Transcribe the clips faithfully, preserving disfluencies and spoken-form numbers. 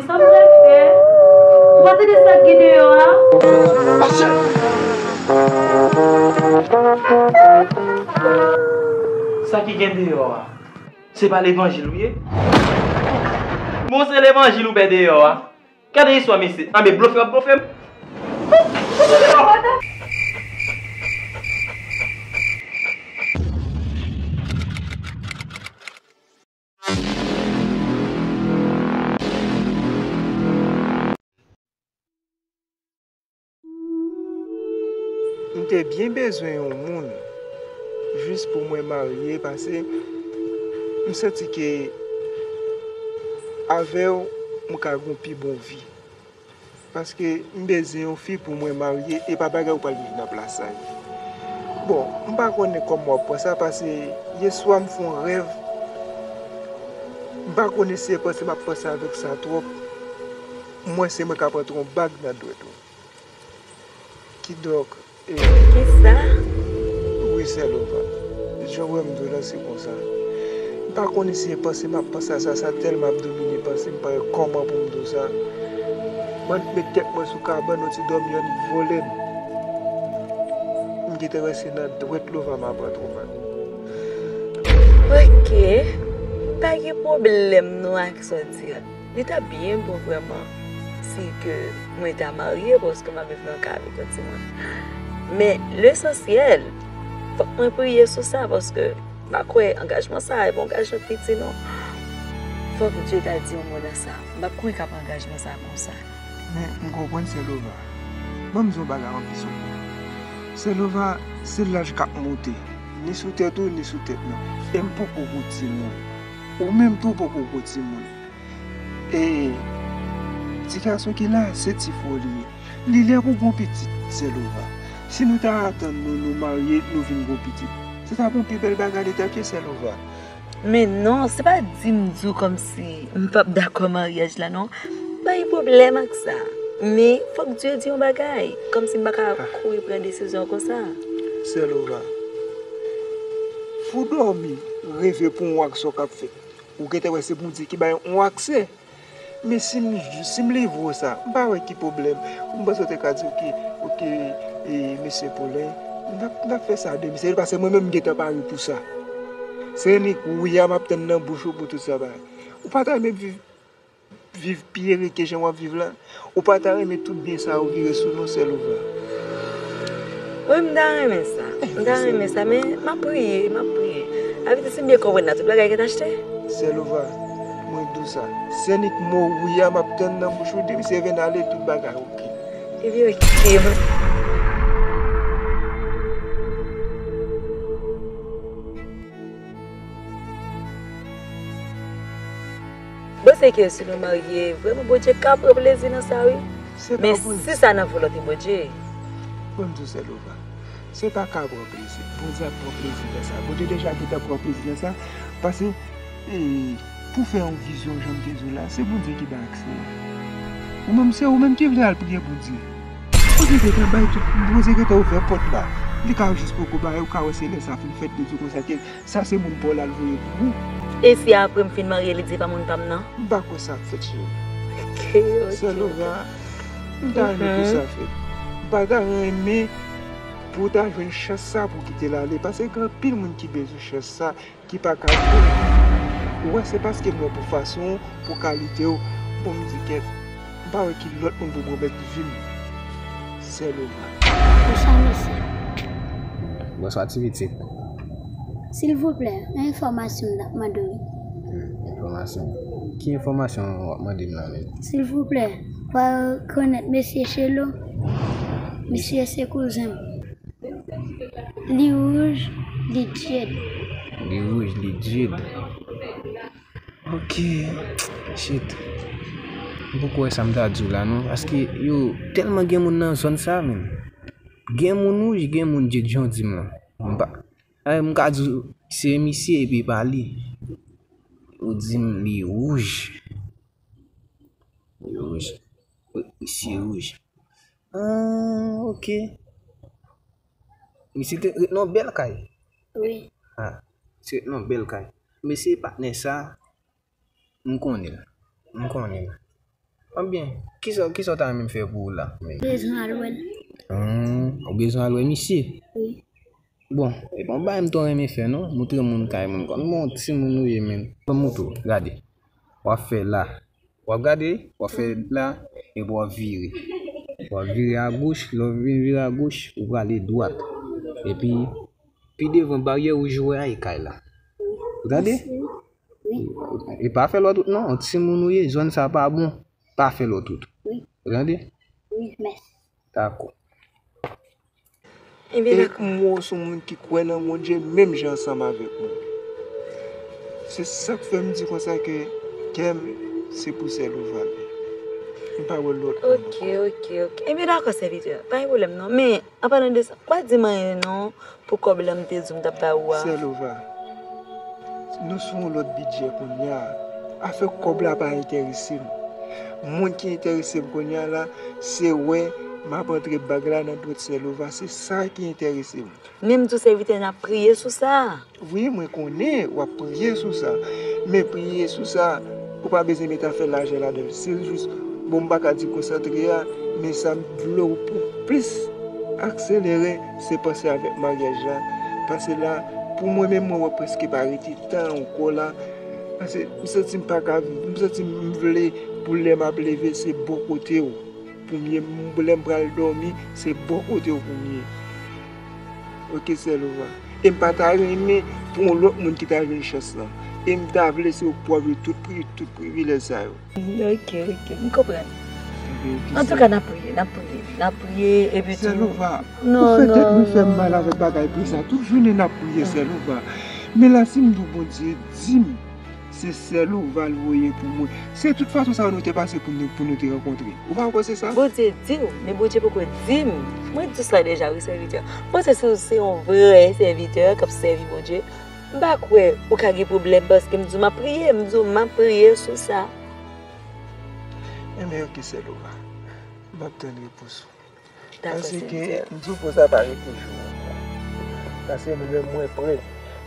Sa m pral fè? Ou pa tande sa k gen deyò a? Sa ki gen deyò a? Se pa levanjil ou ye? Bon, se levanjil ou bay deyò a? Gade istwa mesye. Anben, blofe w ap blofe m. M te byen bezwen yon moun jis pou mwen marye, paske m santi ke avè w, m ka gen yon pi bon vi. Paske m bezwen yon fi pou mwen marye, e pa bagay ou pral viv nan plas sa ye. Bon, m pa konnen kòman w ap pran sa, paske yèswa m fè yon rèv. M pa konnen si se panse m ap panse avèk sa twòp. Mwen, se mwen k ap antre yon bag nan dwèt ou. Kidonk, e, Kisa? Wi, sè Lova. Jan w wè m di w la, se konsa. M pa konnen si se panse m ap panse a sa, sa tèlman ap domine panse m, m pa wè kòman pou m di w sa. Mwen met tèt mwen sou kabann, yon ti dòmi annik vole m. M gentan wè se nan dwèt Lova m ap antre yon bag. Ok. Pa gen pwoblèm non ak sa w di a. Li t ap byen bon vrèman si ke mwen ta marye, paske m ap viv nan kay avèk yon timoun. Men lesansyèl, fòk mwen priye sou sa, paske m pa kwè angajman sa a e pa angajman piti non. Fòk Dye ta di yon mo nan sa. M p ap kouri k ap angajman sa konsa. Men m konprann sè Lova. Ban m di yon bagay anpi sou ou. Sè Lova, se laj k ap monte, ni sou tèt ou, ni sou tèt mwen. E m poko gwo timoun. Ou menm tou poko gwo timoun. E ti gason ki la, se ti frè w li ye. Li lè pou gon pitit, sè Lova. Si nou ta atann nou, nou marye, nou vin gon pitit, se t ap yon pi bèl bagay li t ap ye, sè Lova. Men non, se pa di m di w kòmsi m p ap dakò maryaj la non. Pa gen pwoblèm ak sa. Men fòk Dye di yon bagay. Kòmsi m pa ka kouri pran desizyon konsa. Sè Lova, pou w dòmi, reve pou yon aksyon k ap fèt. Ou gentan wè se Bondye ki bay yon aksè. Men si m, si m livre w sa, m pa wè ki pwoblèm. Ou m panse w te ka di, oke, oke, e, mesye Polen, n ap, n ap fè sa demen. Se paske mwen menm m gentan pare pou sa. Se annik wi a m ap tann nan bouch ou pou tout sa bagay. Ou pa ta renmen viv, viv pi ere ke jan w ap viv la? Ou pa ta renmen tout byen sa yo vire sou nou, sè Lova? Wi, m ta renmen sa. M ta renmen sa, men m ap priye, m ap priye. Sa vle di si m byen konprann la, tout bagay gen achte? Sè Lova, mwen di w sa. Se annik mo wi a m ap tann nan bouch ou, depi se vin ale, tout bagay oke. Ebyen, oke. Bon, se ke si nou marye, vrèman Bondye ka pran plezi nan sa, wi. Men si sa nan volonte Bondye. Ban m di w, sè Lova, se pa ka pran plezi. Bondye ap pran plezi nan sa. Bondye deja gentan pran plezi nan sa. Paske, e, pou fè yon vizyon, jan m te di w la, se Bondye ki bay aksè a. Ou menm, se ou menm ki vle al priye Bondye. Bondye gentan bay tout, Bondye gentan ouvè pòt la. Li ka jis poko bay, ou ka wè se lè sa fin fèt, li di w konsa ke sa se moun pa w l al voye pou ou. E si apre m fin marye, li di pa moun pa m nan? M pa kwè sa ap fèt, cheri. Ok, ok. Sè Lova, m ta renmen pou sa fèt. M pa ta renmen pou w ta jwenn chans sa pou w kite l ale, paske gen anpil moun ki bezwen chans sa, ki pa ka jwenn. Ou wè, se paske m wè pou fason w, pou kalite w, bon, m di kèt, m pa wè ki lòt moun pou m remèt vi m. Sè Lova. Bonswa, mesye. Bonswa, ti pitit. Silvouplè, yon enfòmasyon m t ap mande w. Hmm, enfòmasyon? Ki enfòmasyon w ap mande m la menm? Silvouplè, ou pa rekonèt mesye Chelo? Mesye se kouzen m. Li wouj, li djed. Li wouj, li djed. Ok. Shit. M poko wè sa m ta di w la non, paske yo tèlman gen moun nan zòn sa menm. Gen moun wouj, gen moun djed, jan w di m lan. M pa, ay, m ka di w se misye epi pa li. Ou di m li wouj. Li wouj. Wi, misye wouj. Ah, ok. Misye te ret nan bèl kay. Wi. Ah, misye ret nan bèl kay. Mesye patnè sa, m konnen l. M konnen l. Ebyen, kisa, kisa w ta renmen m fè pou ou la? Bezwen al wè l. Hmm, ou bezwen al wè misye? Wi. Bon, e pa yon bagay m twò renmen fè non, moutre moun kay moun. Kòm bon timoun ou ye, menn. Ban m moutre w, gade. W ap fè la. W ap gade, w ap fè la, epi w ap vire. W ap vire agoch, lè w vin vire agoch, ou prale dwat. Epi, pi devan baryè wouj ou wè a, e kay la. Ou tande? Wi. E pa fè lòt wout non, yon timoun ou ye, zòn sa pa bon. Pa fè lòt wout. Wi. Ou tande? Wi, mèsi. Dakò. Ebyen, e dakò. M wè w se yon moun ki kwè nan Bondye menm jan ansanm avèk mwen. Se sa k fè m di konsa ke kè m se pou Sè Louva l ye. M pa wè lòt moun. Ok, ok, ok. Ebyen, dakò, sèvitè. Pa gen pwoblèm non. Men, an palan de sa, pa di m anyen non pou kòb la m te di w m t ap ba ou a. Sè Louva, nou sou yon lòt bidjè kounye a. Afè kòb la pa enterese m. Moun ki enterese m kounye a la, se wè m ap antre bag la nan dwèt Sè Louva. Se sa ki enterese m. Men m di w sèvitè n ap priye sou sa. Wi, mwen konnen w ap priye sou sa. Men priye sou sa, ou pa bezwen met afè lajan ladan l. Se jis, bon, m pa ka di konsantre a, men sa m vle w pou plis akselere, se panse avèk maryaj la. Paske la, pou mwen menm, mwen wè prèske pa rete tan ankò la. Paske m santi m pa ka viv. M santi m vle pou lè m ap leve, se bò kote w pou m ye, m, lè m pral dòmi, se bò kote w pou m ye. Ok, Sè Louva. E m pa ta renmen pou yon lòt moun ki ta jwenn chans lan. E m ta vle se w k pwòv yo tout pri, tout privilèj sa yo. Ok, ok, m konprann. Antouka, n ap priye, n ap priye, n ap priye, epi tou. Sè Louva, ou fè tèt mwen fè m mal avèk bagay pri sa. Tout jounen n ap priye, Sè Louva. Men la, si m di w Bondye di m, se Sè Louva l voye pou mwen. Se tout fason sa yo nou te pase pou nou, pou nou te rankontre. Ou pa wè se sa? Bondye di w, men Bondye poko di m. Mwen di w sa deja wi, sèvitè. Mwen se, se, se yon vrè sèvitè k ap sèvi Bondye. M pa kwè ou ka gen pwoblèm paske m di w m ap priye, m di w m ap priye sou sa. Enben, ok, Sè Louva. M ap tann repons ou. Dakò, sèvitè. Paske m di w pou sa pa rete jou ankò. Paske mwen menm mwen prè.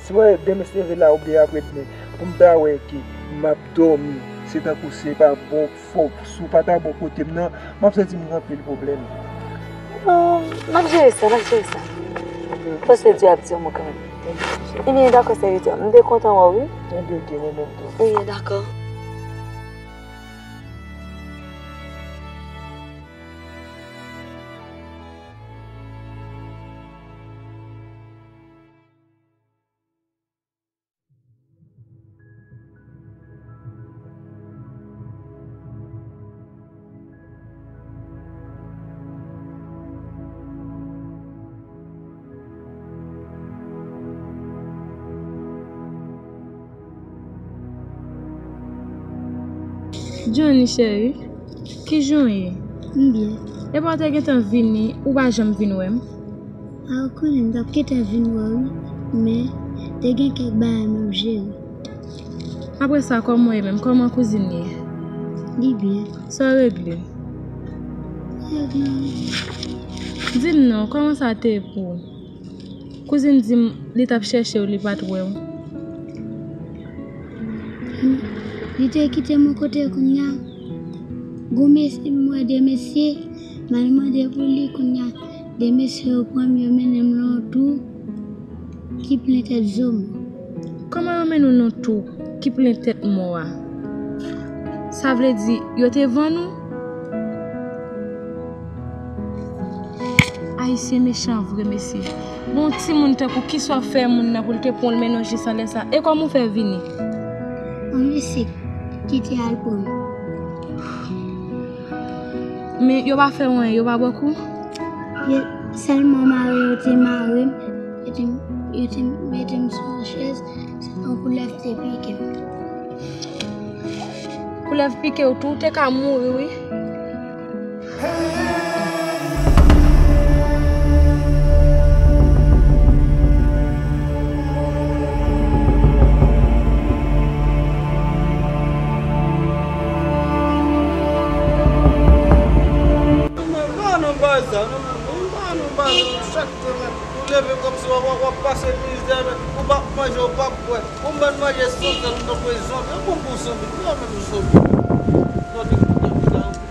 Si mwen demen se leve la oubyen apre demen, pou m ta wè ke m ap dòmi, se tankou se pa bon fò, si w pa ta bò kote m nan, m ap santi m gen anpil pwoblèm. Non, n ap jere sa, n ap jere sa. Paske Dye ap di yon mo kanmenm. Ebyen, dakò, sèvitè. M te kontan wè w, wi. Ebyen, ok, mwen menm tou. Wi, dakò. Johnny cheri, kijan w ye? M byen. Epa w te gentan vini, ou pa janm vin wè m? A, ou konnen m t ap gentan vin wè w wi, men te gen kèk bagay m ap jere. Apre sa, kòman w ye menm? Kòman kouzin li ye? Li byen. Sa w regle? Regle anyen. Di m non, kòman sa te ye pou ou? Kouzin di m li t ap chèche w, li pa t wè w. Li te kite m yon kote kounye a. Gon mesye, m wè de mesye, m al mande pou li kounye a. De mesye yo pran m, yo mennen m nan yon twou ki plen tèt zo mò. Kòman yo mennen w nan twou ki plen tèt mò a? Sa vle di, yo te vann ou? Ayisyen mechan vre, mesye. Bon, timoun tankou kisa w ap fè moun nan pou l te pran w l mennen w jis anlè sa? E kòman w fè vini? Yon mesye ki te al pran m. Men yo pa fè w anyen, yo pa ba w kou? Yo sèlman mare, yo te mare m, yo te, yo te mete m sou yon chèz, se yon koulèv te pike m. Koulèv pike w tou, w te ka mouri wi. Mwen pa nan bagay sa, non, mwen pa nan bagay sa. Chak semèn, ou leve kòmsi w ap, w ap pase mizè, men ou p ap manje, ou p ap bwè. Ou bann manje san sèl, nou tankou zonbi. Ou konn pou zonbi, nou menm zonbi. Zonbi, zonbi, zonbi.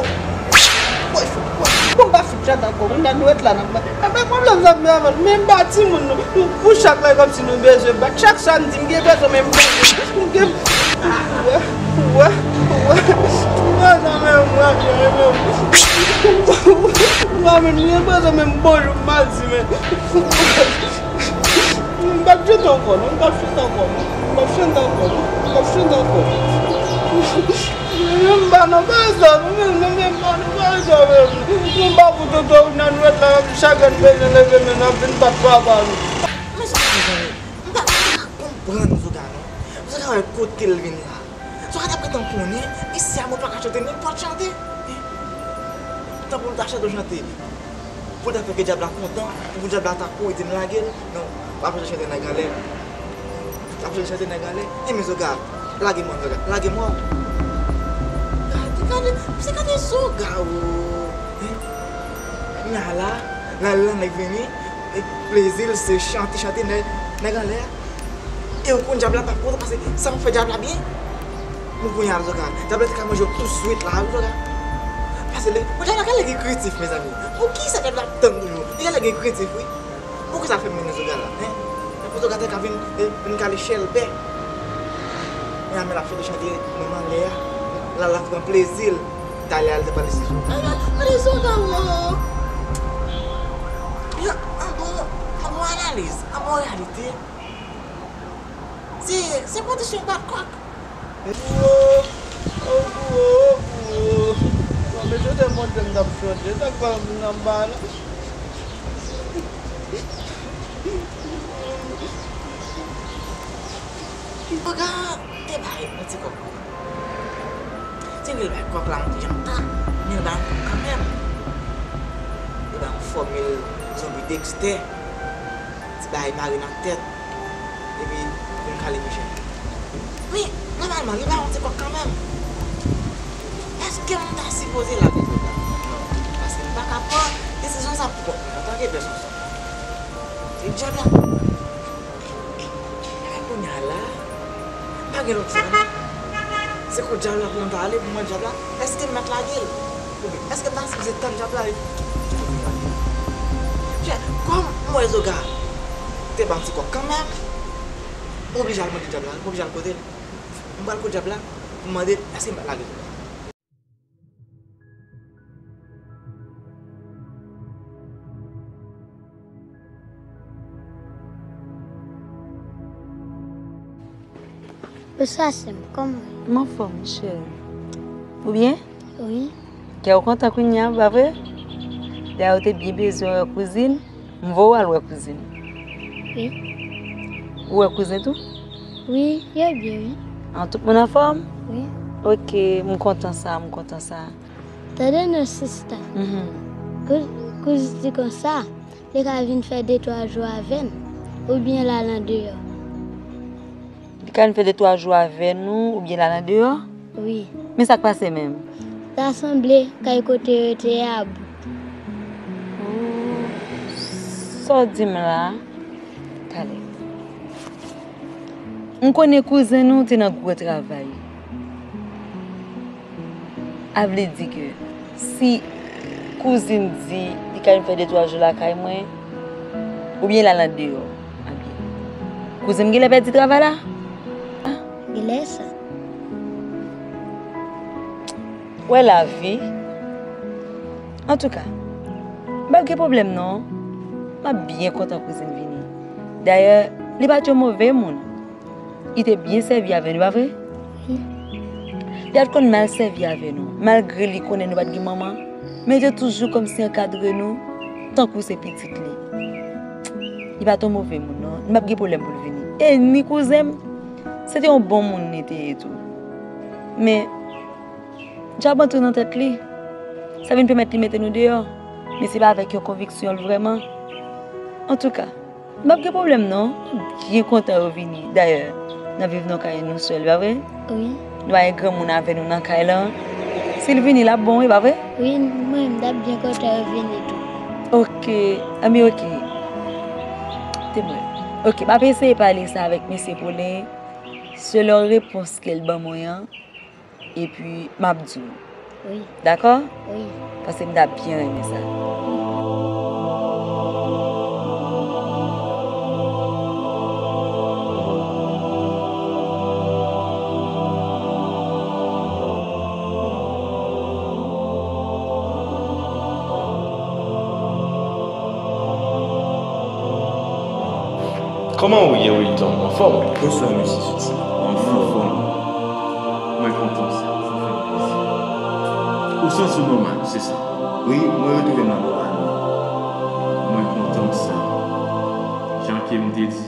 Woy, woy, woy. Bon, m pa fout chante ankò. Moun nan nou ret la nan. Apa pwoblèm sa m gen avè l? Men m pa timoun nou. Nou pou chak lè kòmsi nou bezwen bat. Chak samdi m gen bezwen men m gen. Wè, wè, wè. Mwen sa men mwen, mwen men. Mwen men, mwen bezwen men bonjou m mal di men. M p ap chante ankò non, m p ap chante ankò non, m p ap chante ankò non, m p ap chante ankò. Men m pa nan bezwen nou, men, men, men m pa nan bezwen nou. Nou pa pou toto nan nwèt la, chak lè n bezwen leve men n ap vin bat papa nou. Men sa, mezanmi, m pa, m pa ka konprann Zoga non. Zoga wè kote l vin la. Zoga ta pretann konnen, isi a mwen pa ka chante nenpòt chante. Tanpri l ta chante yon chante pou l ta fè ke dyab la kontan, pou dyab la ta kouri di m lage l. Non, w ap chante chante nèg anlè. W ap chante chante nèg anlè. Enben Zoga, lage mwen Zoga, lage mwen. Gade, gade, se gade Zoga o. Hein? Nya la, la, la nèg vini, e plezi l se chante chante nèg, nèg anlè a. E ou konn dyab la p ap kontan paske sa w ap fè dyab la byen. Bon, kounye a, Zoga, dyab la te ka manje w touswit la, wi, Zoga. Paske le, bon, dyab la genlè gen kreyatif, mezanmi. Poukisa dyab la ap tann toujou? Li genlè gen kreyatif, wi. Poukisa l fè mennen Zoga la, hein? Epi Zoga te ka vin, eh, vin kale chèlbè. Men a men l ap chante chante nou anlè a. La, l ap pran plezi l. Talè a, l te pale sou Zoga. Gade Zoga, wo! Yo, an bon, an bon analiz, an bon reyalite. Se, se kondisyon bat kòk. Ou, ou, ou, ou. Bon, men se te monte m t ap chante, sa k fè m nan ba la. Zoga te bay yon ti kòk. Ti vle bay kòk la yon ti jan ta, men l bay yon kòk kanmenm. Li bay yon fòmil zonbi Dexter. Ti bay mare nan tèt. Epi, vin kale Michel. Men, nòmalman, li pa yon ti kòk kanmenm. Èske m ta sipoze lage kòk la? Non, paske m pa ka pran desizyon sa pou kont mwen antanke pèsonn sa. Se djab la. Ebyen, kounye a la, m pa gen lòt chwa non. Se kot djab la pou mwen ta ale, pou mwen djab la, èske m mèt lage l? Oubyen, èske m ta sipoze tann djab la epi pou m lage l? Kòm m wè Zoga te ban m ti kòk kanmenm, m oblije al mande djab la, m oblije al kote l. M pral kot djab la, m mande l, èske m mèt lage l? Bonswa, sè m, kòman w ye? M anfòm, chè. Ou byen? Wi. Kè w kontan kounye a, pa vre? Dayè, ou te byen bezwen wè kouzin. M voye w al wè kouzin. Wi. Ou wè kouzen tou? Wi, yo byen, wi. An, tout moun anfòm? Wi. Ok, m kontan sa, m kontan sa. Tande non, sista. Mhm. Kou-, kouz di konsa, li ka vin fè de twa jou avè n, oubyen l al andeyò. Li ka vin fè de twa jou avè nou, oubyen l al andeyò? Wi. Men sa k pase menm? Ta sanble kay kote yo te ye a bout. Oh, sa w di m la? Talè. M konnen kouzen nou te nan gwo travay. A vle di ke si kouzin di li ka vin fè de twa jou lakay mwen, oubyen l al andeyò, ebyen, kouzen m genlè pèdi travay la? Genlè sa. Wè lavi. Antouka, m p ap gen pwoblèm non. M ap byen kontan kouzin vini. Dayè, li pa t yon move moun. Li te byen sèvi avè nou, pa vre? Wi. Li pa t konn mal sèvi avè nou, malgre li konnen nou pa t gen manman, men li te toujou kòmsi ankadre nou tankou se pitit li. Li pa t yon move moun, non. Li p ap gen pwoblèm pou l vini. E ni kouzen m, se te yon bon moun li te ye tou. Men, djab antre nan tèt li. Sa vin pèmèt li mete nou deyò. Men se pa avèk yon konviksyon l vrèman. Antouka, m p ap gen pwoblèm non. M byen kontan yo vini. Dayè, n ap viv nan kay nou sèl, pa vre? Wi. Nou pa gen granmoun avè nou nan kay lan. Si l vini, l ap bon, wi, pa vre? Wi, mwen, m t ap byen kontan yo vini tou. Ok, anben ok. Te mwen. Ok, m ap eseye pale sa avèk mesye Polin, selon repons ke l ban mwen an. Epi, m ap di w. Wi. Dakò? Wi. Paske m ta byen renmen sa. Kòman ou ye, Wilton? Anfòm? Bonswa, mesye Soti. Anfòm. Mwen kontan sa. Sa fè m plezi. Ou santi w nòmal, se sa? Wi, mwen retwouve m nan nòmal. Mwen kontan sa. Jan ke m te di.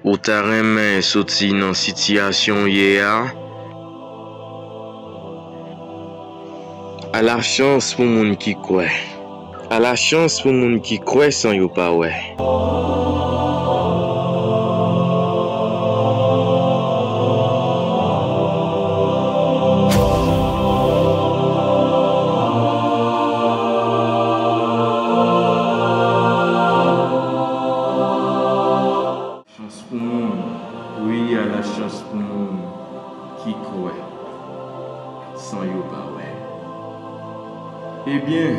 Ou ta renmen soti nan sitiyasyon w ye a? Alachans pou moun ki kwè. Alachans pou moun ki kwè san yo pa wè. Chans pou moun, wi, a la chans pou moun ki kwè san yo pa wè. Ebyen,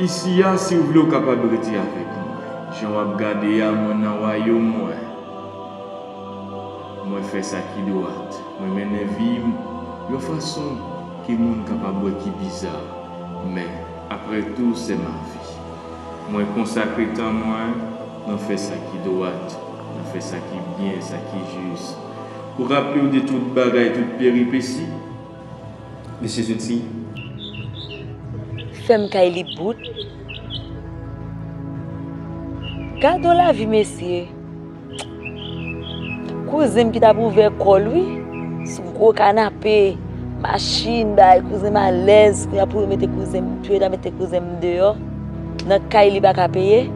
isi a, si w vle, w kapab rete avèk mwen. Jan w ap gade a, mwen nan wayòm mwen. Mwen fè sa ki dwat. Mwen mennen vi m yon fason ke moun kapab wè ki biza. Men, apre tou, se ma vi. Mwen konsakre tan mwen nan fè sa ki dwat, nan fè sa ki byen, sa ki jis. Ou raple w de tout bagay, tout peripesi? Mesye Zouti. Fè m kay li bout. Gade yon lavi, mesye. Kouzen m ki t ap ouvè kò l, wi. Sou gwo kanape, machin, bay, kouzen m alèz. Kounye a pou yo mete kouzen m, pou yo ta mete kouzen m deyò. Nan kay li pa ka peye.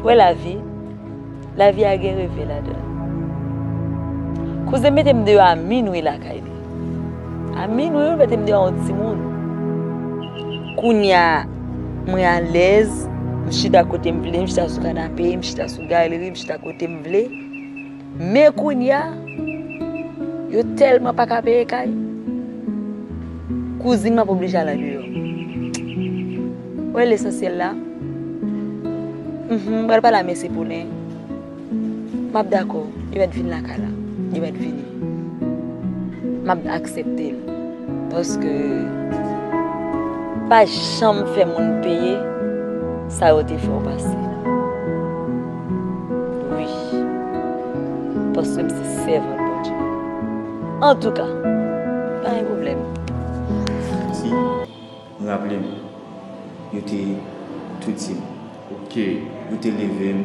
Wè lavi. Lavi a gen reve ladan l. Kouzen mete m deyò a minwi lakay li. A minwi, wi, mete m deyò yon timoun. Kounye a, mwen alèz, m chita kote m vle, m chita sou kanape, m chita sou galeri, m chita kote m vle. Men kounye a, yo tèlman pa ka peye kay. Kouzin m ap oblije al andeyò. Wè lesansyèl la. Mhm, m pral pale a mesye Polen. M ap dakò, li mèt vin lakay la. Li mèt vini. M ap aksepte l. Paske pa janm fè moun peye sa yo te fè w pase. Wi. Paske m se sèvant Bondye. Antouka, pa gen pwoblèm. Si, m raple m, yo te tou di m. Ok. Yo te leve m,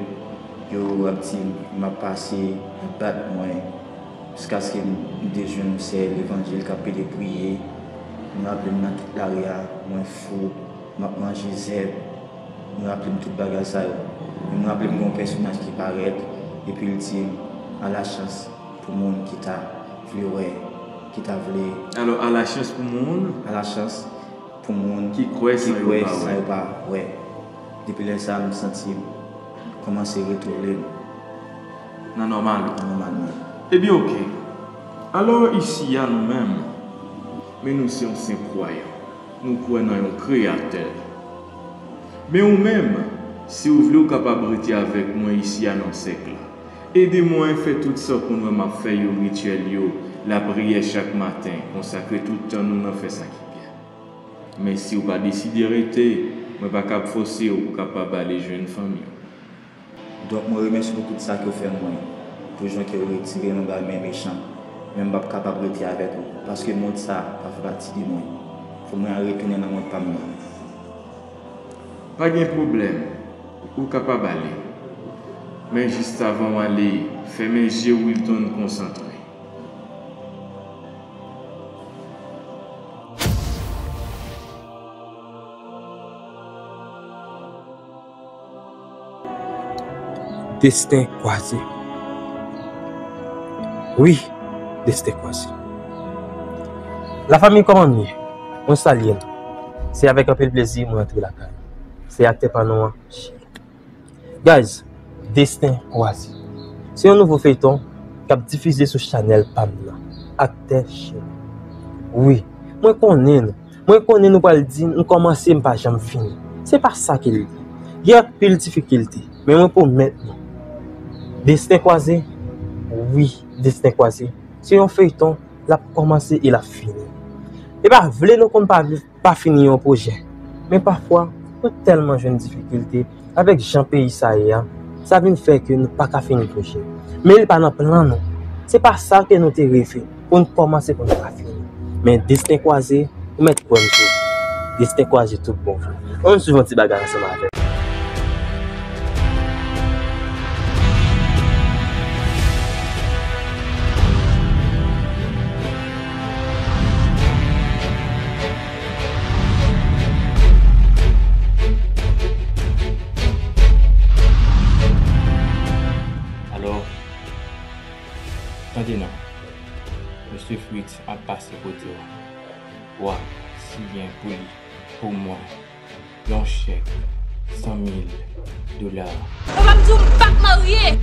yo ap di m, m ap pase, y ap bat mwen, jiskaske m te jwenn yon sè levanjil k ap pede priye. M raple m nan tout lari a, mwen fou, m ap manje zèb. M raple m tout bagay sa yo. E m raple m gen yon pèsonaj ki parèt, epi l di m, a la chans pou moun ki ta vle wè, ki ta vle. Alò, a la chans pou moun. A la chans pou moun ki kwè san yo pa wè. Depi lè sa a, m santi m kòmanse retwouve m. Nan nòmal ou. Nan nòmal mwen. Ebyen, oke. Alò, isi a nou menm, men nou se yon senp kwayan. Nou kwè nan yon Kreyatè. Men ou menm, si w vle, ou kapab rete avèk mwen isi a nan sèk la. Ede mwen fè tout sa w konn wè m ap fè yo, rityèl yo, lapriyè chak maten, konsakre tout tan nou nan fè sa ki byen. Men si w pa deside rete, mwen pa kab fòse w, ou kapab ale jwenn fanmi w. Donk, mwen remèsye w pou tout sa ke w fè mwen, pou jan ke w retire m anba men mechan. Men m p ap kapab rete avèk ou, paske mond sa a pa fè pati de mwen. Fò mwen retounen nan mond pa m nan. Pa gen pwoblèm, ou kapab ale. Men jis avan w ale, fèmen je w, Wilton, konsantre. Desten kwaze. Wi, desten kwaze. Lafanmi, kòman nou ye? Mwen salye nou. Se avèk anpil plezi mwen antre lakay. Se aktè pa nou an, Chili. Guys, Desten kwaze. Se yon nouvo feyton k ap difize sou chanèl pa m nan, Aktè Chili. Wi, mwen konnen nou. Mwen konnen nou pral di m kòmanse m pa janm fini. Se pa sa ke l ye. Gen anpil difikilte, men mwen pwomèt nou, Desten kwaze, wi, Desten kwaze, se yon feyton, l ap kòmanse e l ap fini. E pa vle nou konn pa vle pa fini yon pwojè. Men pafwa, nou tèlman jwenn difikilte avèk jan peyi sa ye a, sa vin fè ke nou pa ka fini pwojè. Men li pa nan plan nou. Se pa sa ke nou te reve pou n kòmanse pou n pa fini. Men desten kwaze, ou mèt kwè m tou. Desten kwaze tout bon vre. Ann swiv yon ti bagay ansanm avè m. Alò, tande non. Mesye Fritz ap pase kote w. W a siyen pou li, pou mwen, yon chèk san mil dola. Papa m di w m p ap marye!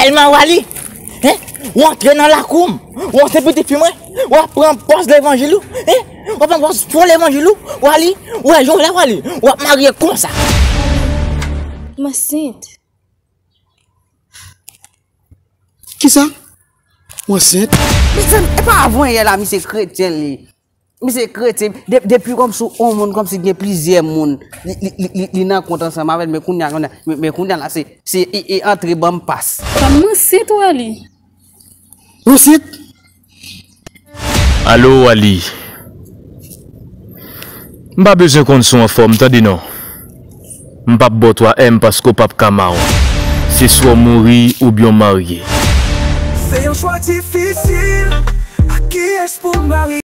Èlma Wali, hein? Ou antre nan lakou m, ou antre pitit fi mwen, w ap pran pòz levanjil ou, hein? W ap pran pòz fo levanjil ou, Wali, ou wè jan w la Wali, w ap marye konsa. M ansent. Kisa? Ou ansent? Mezanmi, e pa avanyè la, misye kretyen li. Misye kretyen, de- depi kòmsi yon moun kòmsi gen plizyè moun li, li, li, li, li nan kont ansanm avè l, men kounye a, kounye a, men, men kounye a la, se, se e, e antre ban m pas. Sa m ansent, Wali. Ou ansent? Alo, Wali. M pa bezwen konn si w anfòm, tande non. M p ap ba w twa M paske w p ap ka mawon. Se swa w mouri oubyen w marye. Se yon chwa difisil. Ak kiyès pou m marye?